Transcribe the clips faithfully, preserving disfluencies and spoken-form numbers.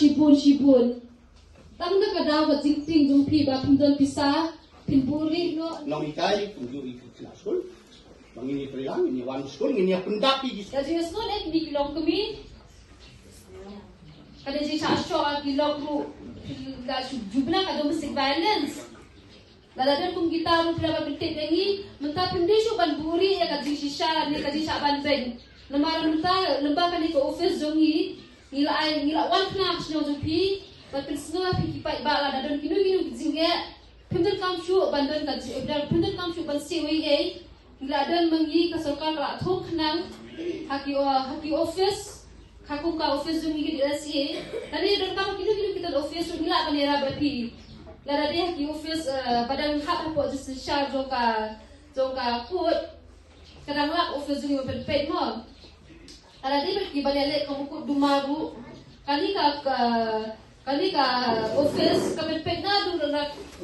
Shibun shibun. Tang da ka daw ka jingtieng jong phi ba phim don pisa, phin buhrieh noh. Nonghikai kumjuh ïa ki khynnah skul. Ba ngin ïa pyrshang, ngin ïa wan skul, ngin ïa pyndap ïa ki. Ka jingsngew eh kine ki longkmie. Ka dei jingshah shoh ïa ki lok ruh. Ka ju-, jubna ka domestic violence. Lada don kum kita ruh phi lah ban pyntip ïa ngi, mynta phim dei shuh ban buhrieh ïa ka jingshisha ne ka jingshah ban beiñ. Namar mynta lem bad kane ka office jong ngi, ngi la ai, ngi la wan khnang ha shnong jong phi ban pynsngew ïa phi ki paidbah, lada don kino kino ki jingeh, phim donkam shuh ban don ka jing, phim donkam shuh ban siew ei ei. Ngi la don ma ngi, ka sorkar ka la thung khnang ha ki, ha ki office. Ka kum ka office jong ngi ka D S A. Lane donkam kino kino kita office ruh ngi lah ban ïarap bad phi. Lada dei ha ki office, eh, ba dang hap hapoh justiciar jong ka, jong ka court. Ka dang lah office jong ngi ban pynpeit mo. Lada dei bad ki ban ïaleh ka mukotduma ruh. Kane ka, ka, kane ka office ka pynpeit naduh la,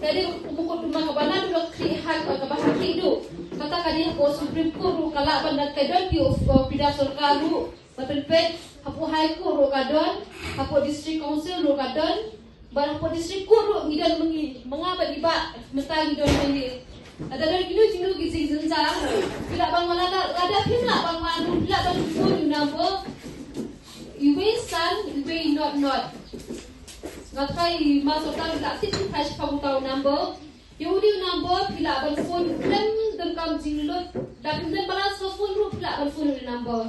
lada dei ka mukotduma kaba naduh la khlieh ha, kaba khlieh duh. Kata ka dei hapoh Supreme Court ruh ka lah ban, ka don ki of, of, pidar sorkar ruh. Ba pynpeit, hapoh High Court ruh ka don, hapoh District Council ruh ka don, bad hapoh District Court ruh ngi don ma ngi, ma nga bad i bah, mynta ngi don ma ngi. Lada don kino kino ki jingjynjar, phi lah ban wan, lada, lada phim lah ban wan, phi lah ban phone ïa u number, uwei san, uwei not not. Nga tharai ma sorkar phi lah tip, phi tharai shaphang uta u number. Ïa une u number phi lah ban phone, khlem donkam jinglut, da phim don balance ka phone ruh phi lah ban phone ïa une u number.